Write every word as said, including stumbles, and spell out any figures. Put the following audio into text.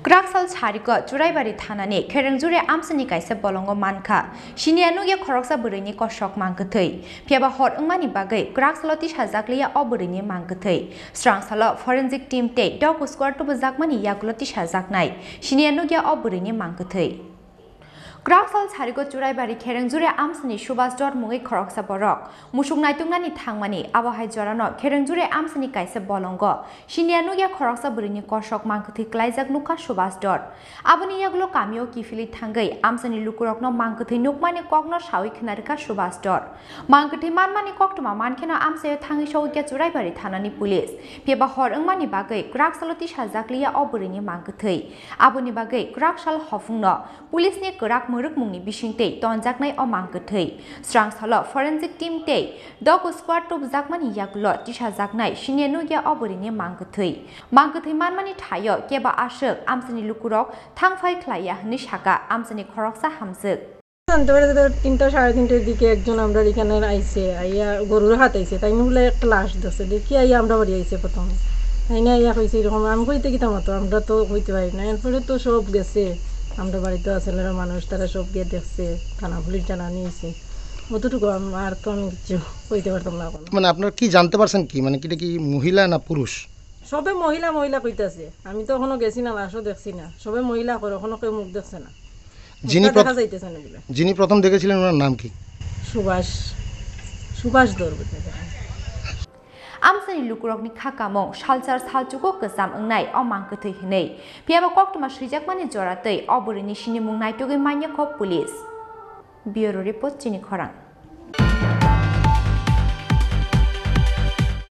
Kwraksal Sariko Churaibari thanani Kherengjure amsini kaisa bolongo mankha, siniya nukya khoroksa bwrwini kosok mangkwthwi. Phiyaba hor wngmani bagwi kwraksalo tisajakliya o bwrwini mangkwthwi. Swrangsalo forensic team tei dog squad tubujakmani yagulo tisajaknai siniya nukya o bwrwini mangkwthwi. Kwraksal Sariko Churaibari Kherengjure amsini Subhas Dor mungwi khoroksa borok musuk naituknani thangmani, abo hai jorano Kherengjure amsini kaisa bolongo siniya nukya khoroksa bwrwini kosok mangkwthwi klaijak nukha Subhas Dor. Aboni yagulo kamio kiphilwi thangwi amsini lukurokno mangkwthwi nukmani kokno sawi khna rwkha Subhas Dor. Mangkwthwi manmani koktwma mankheno amsaio thangwi sogwikya Churaibari thanani police. Phiyaba hor wngmani bagwi kwraksalo tisajakliya o bwrwini mangkwthwi. Aboni bagwi kwraksal hophungno Police ni kwrak mwrwkmungni bisingtwi tonjaknai o mangkwthwi. Swrangsalo forensic team tei dog squad tubujakmani yagulo tisajaknai siniya nukya o bwrwini mangkwthwi. Mangkwthwi manmani thaio kebo aswk amsini lukurok thangphai khlaiya hwnwi saka amsini khoroksa hamjwk. জানতে পারে যে তিনটা সাড়ে তিনটার দিকে একজন আমরার এখানে আইছে, আইয়া গরুর হাত আইছে, তাই বলে একটা লাশ দেখছে, দেখি আইয়া আমরা বাড়ি আইছে প্রথমে। তাই না আইয়া কইছে এরকম, আমি কইতে কিতা মতো, আমরা তো কইতে পারি না। এরপরে তো সব গেছে, আমরা বাড়িতে আছে না মানুষ, তারা সব গিয়ে দেখছে, থানা পুলিশ জানা নিয়েছে। অতটুকু আম-, আর তো আমি কিছু কইতে পারতাম না এখন। মানে আপনারা কি জানতে পারছেন কি, মানে কি এটা কি মহিলা না পুরুষ? সবে মহিলা মহিলা কইতাছে, আমি তো এখনো গেছি না, লাশও দেখছি না, সবে মহিলা করে, এখনো কেউ মুখ দেখছে না। যিনি মুখটা প্রথ-, দেখা যাইতেছে না বলে। যিনি প্রথম দেখেছিলেন ওনার নাম কি? সুভাষ, সুভাষ দৌড় বলতে পারে। Amsini lukurokni kha kamung salchar salchugo kwcham wngnai o mangkwthwi hwnwi. Phiyaba koktwma swijakmani joratwi o bwrwini sinimung naitugwi manya kho police. Bureau report, Chini Khorang.